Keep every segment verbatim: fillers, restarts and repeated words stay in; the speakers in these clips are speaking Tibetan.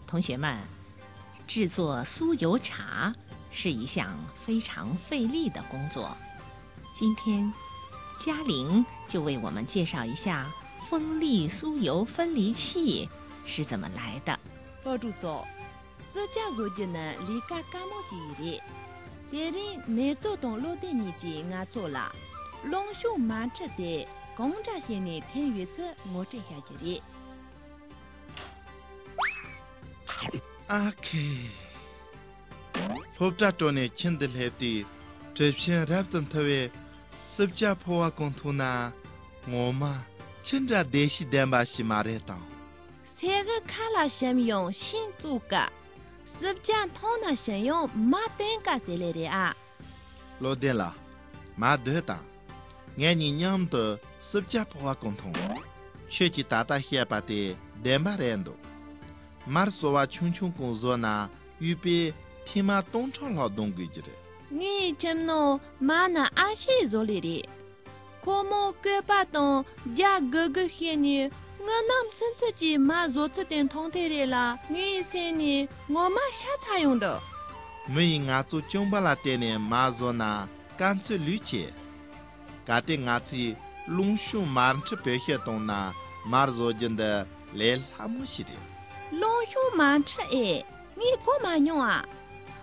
同学们，制作酥油茶是一项非常费力的工作。今天，嘉玲就为我们介绍一下风力酥油分离器是怎么来的。 པོ་ཀྲུ་ཙོ། སྲིབ་ཅ་བཟོ་རྒྱུ་ནི་ལས་ཀ་དཀའ་མོ་ཞིག་རེད། དེ་རིང་ནེ་ཙོ་དང་བློ་ལྡན་གཉིས་ཀྱིས་ང་ཚོ་ལ་རླུང་ཤུགས་མ་འཕྲུལ་དེ་གང་འདྲ་བྱས་ནས་འཐེན་ཡོད་ཚུལ་ངོ་སྤྲོད་བྱ་རྒྱུ་རེད། ཨ་ཁེ། སློབ་གྲྭ་གྲོལ་ནས་ཁྱིམ་དུ་སླེབས་དུས་གྲུ་ཆེན་རབ་ཏུ་མཐོ་བའི་སྲིབ་ཅ་ཕོར་བ་གང་མཐོང་ན་ངོ་མ་ཅི་འདྲ་བདེ་སྐྱིད་ལྡན་པ་ཞིག་མ་རེད་དམ། เศษกระดาษ ཁ་ལ་ཞིམ་ཡང་ཤིན་ཙུག་ག་སྲིབ་ཅ་མཐོང་ན་ཞིམ་ཡང་མ་བསྟན་དཀའ་ཟེར་ལེ་རེད་ཨ། བློ་ལྡན་ལགས། མར་སྡོད་དང་། ངེད་གཉིས་མཉམ་དུ་སྲིབ་ཅ་ཕོར་བ་གང་མཐོང་། ཁྱོད་ཀྱིས་ད་ལྟ་བཤད་པ་དེ་བདེན་པ་རེད་འདུག་མར་སོལ་བ་ཆུང་ཆུང་གང་བཟོ་ན་ཡུལ་པས་ཐེངས་མ་སྟོང་ཕྲག་ལྷག་གཏོང་དགོས་ཀྱི་རེད། ངའི་ཁྱིམ་ནང་མར་ནི་ཨ་ཤེས་བཟོ་ལེ་རེད། ཁོ་མོ་བཀོད་པ་དང་རྒྱ་སྒུག་སྒུག་བྱས་ནས་དངུལ་སྣམ་ཚུན་ཚོད་ཀྱིས་མར་བཟོ་ཚུལ་དེ་མཐོང་ཐེངས་རེ་ལ་ངའི་སེམས་ནས་ངོ་མ་ཤ་ཚ་ཡོང་འདུག་མི་ཡིས་ང་ཚོ་གཅུང་པ་ལ་བརྟེན་ནས་མར་བཟོ་ན་དཀའ་ཚེགས་ལོས་ཆེ། གལ་ཏེ་ང་ཚོས་རླུང་ཤུགས་མར་འཕྲུལ་བེད་སྤྱོད་བཏང་ན་མར་བཟོ་རྒྱུ་འདི་ལས་སླ་མོ་ཞིག་རེད། རླུང་ཤུགས་མར་འཕྲུལ་ཨེ། ངས་གོ་མ་མྱོང་ཨ།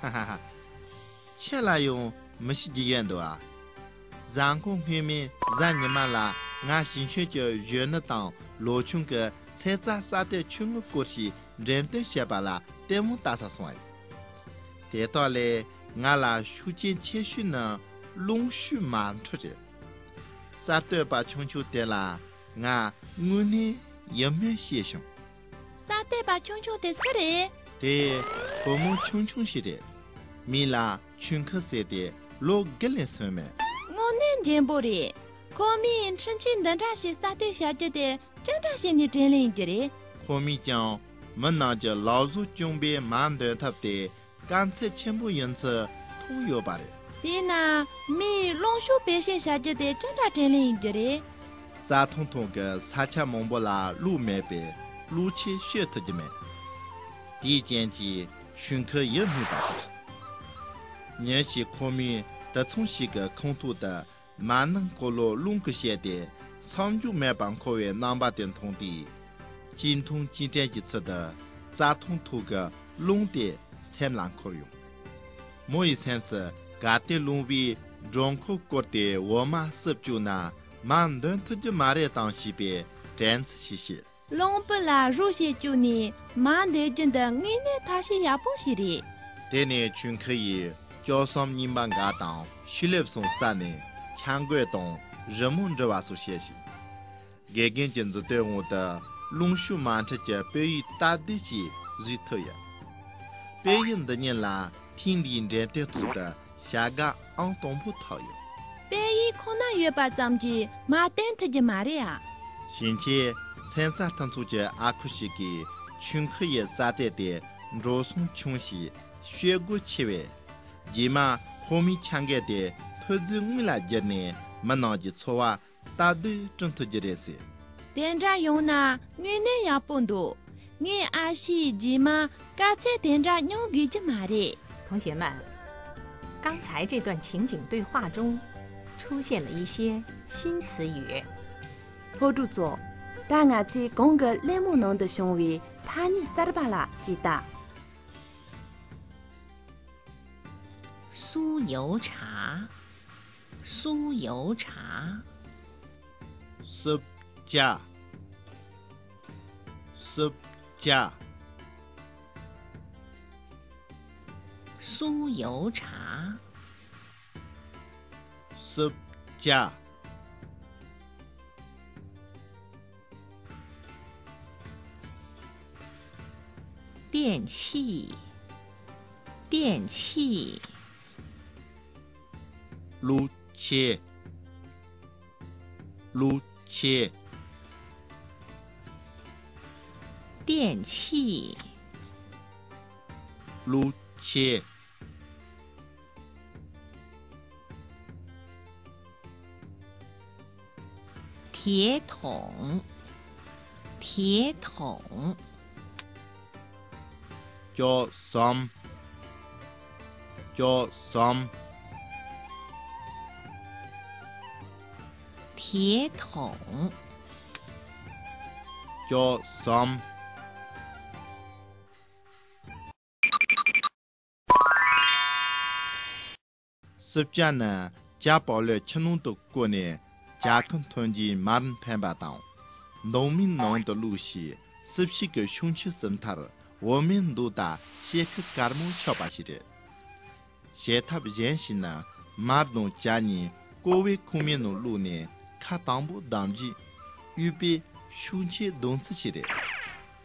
ཧ་ཧ་ཧ། ཁྱེད་ལ་ཡང་མི་ཤེས་རྒྱུ་ཡོད་འདུག་ཨ། གཟའ་འཁོར་སྔོན་མའི་གཟའ་ཉི་མ་ལ་ང་ཞིང་ཆེན་གྱི་གཞོན་ནུ་དང་ལོ་ཆུང་གི་ཚན་རྩལ་གསར་གཏོད་ཆུང་ངུ་སྐོར་ཞིག་འགྲེམས་སྟོན་བྱེད་པ་ལ་ལྟད་མོ་ལྟ་ས་སོང་ཡོད། དེ་དག་ལས་ང་ལ་ཤུགས་རྐྱེན་ཆེ་ཤོས་ནི་རླུང་ཤུགས་མར་འཕྲུལ་རེད། གསར་གཏོད་པ་ཆུང་ཆུང་དེ་ལ་ང་དངོས་གནས་ཡིད་སྨོན་བྱས་བྱུང་། གསར་གཏོད་པ་ཆུང་ཆུང་དེ་སུ་རེད། དེ་བུ་མོ་ཆུང་ཆུང་ཞིག་རེད། མིང་ལ་ཆུན་ཁི་ཟེར་ཏེ་ལོ་དགུ་ལས་སོན་མེད། དངོས་གནས་འཇོན་པོ་རེད། ཁོ་མོས་འཕྲུལ་ཆས་འདི་འདྲ་ཞིག་གསར་གཏོད་བྱ་རྒྱུ་དེ་ཅི་འདྲ་བྱས་ནས་དྲན་ལེན་ཡིན་རྒྱུ་རེད། ཁོ་མོས་ཀྱང་མི་རྣམས་ཀྱི་ལག་བཟོ་བཅོམ་པའི་མར་འདོན་ཐབས་དེ་དཀའ་ཚེགས་ཆེན་པོ་ཡིན་ཚུལ་མཐོང་ཡོད་པ་རེད། དེས་ན་མིས་རླུང་ཤུགས་བེད་སྤྱོད་བྱ་རྒྱུ་དེ་ཅི་འདྲ་དྲན་ལེན་ཡིན་རྒྱུ་རེད། རྩྭ་ཐང་ཐོག་གི་ས་ཆ་མང་པོ་ལ་རླུང་མེད་པས་རླུང་ཆེ་བཤོལ་ཐུབ་ཀྱི་མེད། དེའི་རྐྱེན་གྱིས་ཆུན་ཁི་ཡིད་སྨོན་པ་དང་། ཉིན་ཞིག་ཁོ་མོས་དུད་ཚང་ཞིག་གི་ཁང་ཐོག་ཏུ་མར་ནང་འཁོར་ལོ་རླུང་གིས་བཤལ་ཏེ་མཚམས་འཇོག་མེད་པར་འཁོར་བའི་རྣམ་པ་དེ་མཐོང་དུས། ཅི་མཐོང་ཅི་དྲན་གྱི་ཚུལ་དུ་རྩྭ་ཐང་ཐོག་གི་རླུང་དེ་སེམས་ལ་འཁོར་ཡོང་། མོ་ཡི་སེམས་སུ་གལ་ཏེ་རླུང་བུས་སྦྲང་ཁོག་བསྐོར་ཏེ་འོ་མ་བསྲུབས་བཅུག་ན་མར་འདོན་ཐུབ་རྒྱུ་མ་རེད་དམ་ཞེས་པའི་དྲན་ཚུལ་ཞིག་སྐྱེས། རླུང་བུ་ལ་རོགས་བྱེད་བཅུག་ནས་མར་འདོན་རྒྱུ་འདི་དངོས་གནས་ཐབས་ཤེས་ཡག་པོ་ཞིག་རེད། དེ་ནས་ཆུན་ཁི་ཡིས་ལྕགས་ཟམ་རྙིང་པ་འགའ་དང་ཤེལ་ལེབ་ཟུང་བསགས་ནས་ཆང་གོས་དང་རི་མོ་འབྲི་བ་སོགས་བྱས་ཤིང་། དགེ་རྒན་གྱི་མཛུབ་སྟོན་འོག་ཏུ་རླུང་ཤུགས་མར་འཕྲུལ་གྱི་དཔེ་ཡིག་སྟབས་བདེ་ཞིག་བཟོས་ཐུབ་ཡོད། དཔེ་ཡིག་འདི་ཉིད་ལ་ཐེངས་འདིའི་འགྲེམས་སྟོན་ཐོག་ཏུ་བྱ་དགའ་ཨང་དང་པོ་ཐོབ་ཡོད། དཔེ་ཡིག་ཁོ་ན་ཡོད་པ་ཙམ་གྱིས་མར་འདོན་ཐུབ་རྒྱུ་མ་རེད་ཨ། ཞིང་ཆེན་ཚན་རྩལ་མཐུན་ཚོགས་ཀྱི་ཨ་ཁུ་ཞིག་གིས་ཆུན་ཁི་ཡི་གསར་གཏོད་དེ་འགྲོ་སོང་ཆུང་ཞིང་བཤོལ་སྒོ་ཆེ་བས། རྗེས་མ་ཁོ་མོའི་ཆང་གོས་དེ་ཕུད་རྫས་དངོས་ལ་བསྒྱུར་ནས་མི་རྣམས་ཀྱི་འཚོ་བ་སྟབས་བདེ་བསྐྲུན་ཐུབ་རྒྱུ་རེད་ཟེར། དེ་འདྲ་ཡོང་ན་དངོས་གནས་ཡག་པོ་འདུག་ངའི་ཨ་ཕྱིས་རྗེས་མ་དཀའ་ཚེགས་དེ་འདྲ་མྱོང་དགོས་རྒྱུ་མ་རེད། 同学们，刚才这段情景对话中出现了一些新词语。 ཕོ་ཀྲུ་ཙོ། ད་ང་ཚོས་གོང་གི་གླེང་མོལ་ནང་དུ་བྱུང་བའི་ཐ་སྙད་གསར་པ་ལ་ཅིག་ལྟ། 酥油茶，酥油茶。 སྲིབ་ཅ། སྲིབ་ཅ། 酥油茶，སྲིབ་ཅ། 电器，电器。 རླུང་ཆས། རླུང་ཆས། 电器，རླུང་ཆས། 铁桶，铁桶。ཅོག་ཟམ། ཅོག་ཟམ། 铁桶。 ཅོག་ཟམ། སྲིབ་ཇ་ནི་ཇ་པག་ལེབ་ཆུ་ནང་དུ་བསྐོལ་ནས་ཇ་ཁུ་འཐོན་རྗེས་མར་འཕེན་པ་དང་། མདུང་མའི་ནང་དུ་བླུགས་ཤིང་སྲིབ་ཞིག་གི་ཤུགས་ཆུ་ཟིན་མཐར་འོ་མའི་མདོག་དང་ཤེལ་ཁུ་དཀར་མོ་ཆགས་པ་ཞིག་རེད། བྱེད་ཐབས་གཞན་ཞིག་ནི་མར་དང་ཇ་གཉིས་ཀོ་བའི་ཁུག་མའི་ནང་བླུགས་ནས་ཁ་དང་པོ་བསྡམས་རྗེས་དབུས་པས་ཤུགས་ཆེ་བརྡུང་ཚུལ་ཞིག་རེད།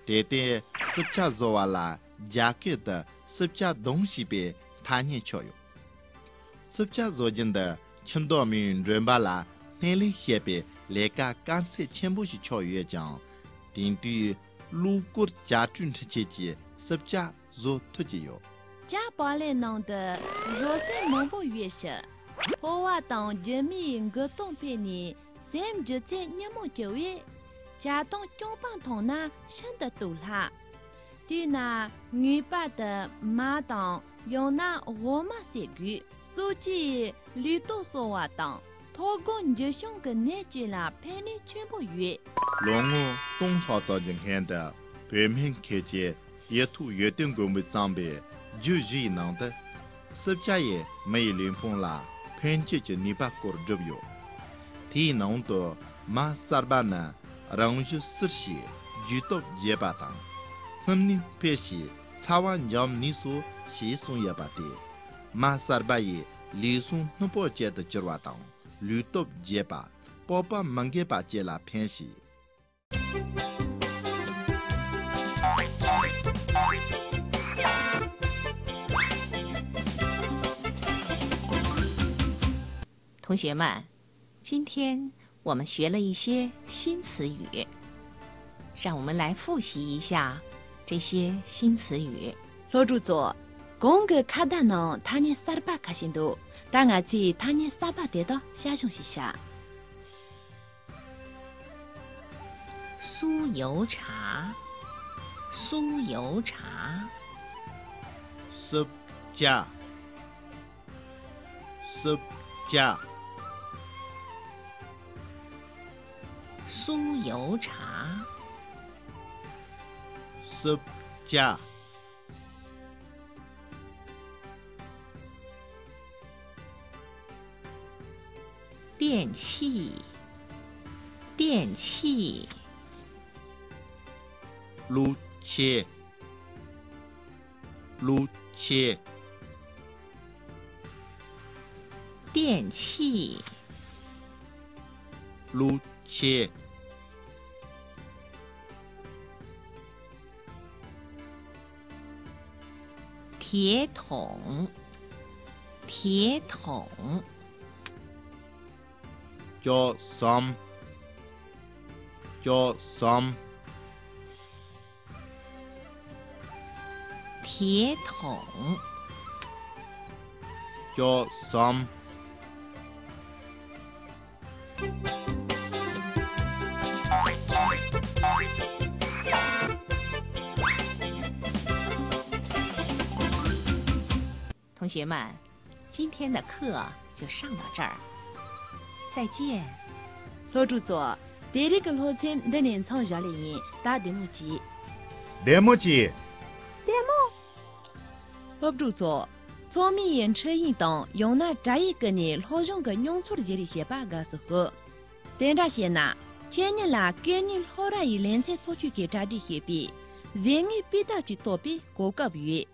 དེ་ལྟས་སྲིབ་ཇ་བཟོ་བ་ལ་རྒྱ་སྐད་དུ་སྲིབ་ཇ་བརྡུང་ཞེས་པའི་ཐ་སྙད་ཆགས་ཡོད། སྲིབ་ཇ་བཟོ་རྒྱུ་འདི་ཁྱིམ་བདག་མའི་མགྲོན་པོ་ལ་སྣེ་ལེན་བྱེད་པའི་ལས་ཀ་དཀའ་ཚེགས་ཆེན་པོ་ཞིག་ཆགས་ཡོད་ཀྱང་། དེང་དུས་གློག་སྐོར་ཇ་སྐྲུན་འཕྲུལ་ཆས་ཀྱིས་སྲིབ་ཇ་བཟོ་ཐུབ་ཀྱི་ཡོད། ཇ་པག་ལེབ་ནང་དུ་རོ་སེམས་མང་པོ་ཡོད་ཞིང་། ཕོ་བ་དང་རྒྱུ་མའི་འགུལ་སྟངས་ཕེབས་ནས་སེམས་རྒྱུ་ཚད་ཉིན་མོ་གྱུར་བས། ཇ་དང་རྐང་པ་འཐུང་ན་ཤིན་ཏུ་སྟབས་ལྷག་དེས་ན་ངེས་པར་དུ་མར་དང་ཡང་ན་འོ་མ་བསྲེ་དགོས། སྲོག་གཅོད་ལུས་སྟོབས་གསོ་བ་དང་ཐོ་རྒོད་འཇུ་བྱང་གི་ནད་བཅོས་ལ་ཕན་ནུས་ཆེན་པོ་ཡོད། ལོ་ངོ་སྟོང་ལྷག་ཙམ་གྱི་སྔོན་དུ་བོད་སྨན་མཁས་ཅན་ཡེ་ཐུའུ་ཡོན་ཏན་མགོན་པོས་བརྩམས་པའི་རྒྱུད་བཞི་ཡི་ནང་དུ། སྲིབ་ཅ་ཡིས་མི་ཡི་ལུས་ཕུང་ལ་ཕན་སྐྱེད་ཀྱི་ནུས་པ་སྐོར་བསྒྲུབས་ཡོད། དེའི་ནང་དུ་མར་གསར་པ་ནི་རང་བཞིན་བསིལ་ཞིང་རྒྱུ་སྟོབས་རྒྱས་པ་དང་། སྣུམ་ནུས་འཕེལ་ཞིང་ཚ་བ་འཇམ་ནུས་སོ་ཞེས་གསུངས་ཡོད་པ་སྟེ། མར་གསར་པ་ཡིས་ལུས་ཟུངས་སྣུམ་པོ་ཅན་དུ་གྱུར་བ་དང་། ལུས་སྟོབས་རྒྱས་པ། སྤོབས་པ་མི་འགས་པ་བཅས་ལ་ཕན་ཞིང་། 同学们，今天我们学了一些新词语，让我们来复习一下这些新词语。 སློབ་ཕྲུག་ཚོ། གོང་གི་ཁ་བརྡ་ནང་ཐ་སྙད་གསར་པ་ཁ་ཤས་འདུག་ད་ང་ཚོས་ཐ་སྙད་གསར་པ་དེ་དག་བཤད་སྦྱོང་ཞིག་བྱ། 酥油茶，酥油茶。 སྲིབ་ཅ། སྲིབ་ཅ། 酥油茶。 སྲིབ་ཅ། 电器，电器。 གློག་ཆས། གློག་ཆས། 电器。 གློག་ཆས། 铁桶，铁桶。 ཅོག་ཟམ། ཅོག་ཟམ། 铁桶。 ཅོག་ཟམ། 同学们，今天的课就上到这儿，再见。 སློབ་ཕྲུག་ཚོ། དེ་རིང་གི་སློབ་ཚན་འདི་ནས་མཚམས་བཞག་ལེ་ཡིན། ད་བདེ་མོ་བྱོས། བདེ་མོ་བྱོས། བདེ་མོ། སློབ་ཕྲུག་ཚོ། ཚང་མས་འཕྲིན་ཡིག་དང་ཡང་ན་དྲ་ཡིག་བརྒྱུད་ནས་སློབ་སྦྱོང་གི་མྱོང་ཚོར་བརྗེ་རེས་བྱེད་པ་དགའ་བསུ་ཞུ། དེ་འདྲ་བྱས་ན། ཁྱེད་ཉིད་ལ་སྐད་གཉིས་སློབ་ར་ཡི་ལེ་ཚན་ཚོགས་ཆུང་གིས་གྲ་སྒྲིག་བྱས་པའི་གཟེངས་དངུལ་སྤུས་དག་ཅིག་ཐོབ་པའི་གོ་སྐབས་ཡོད།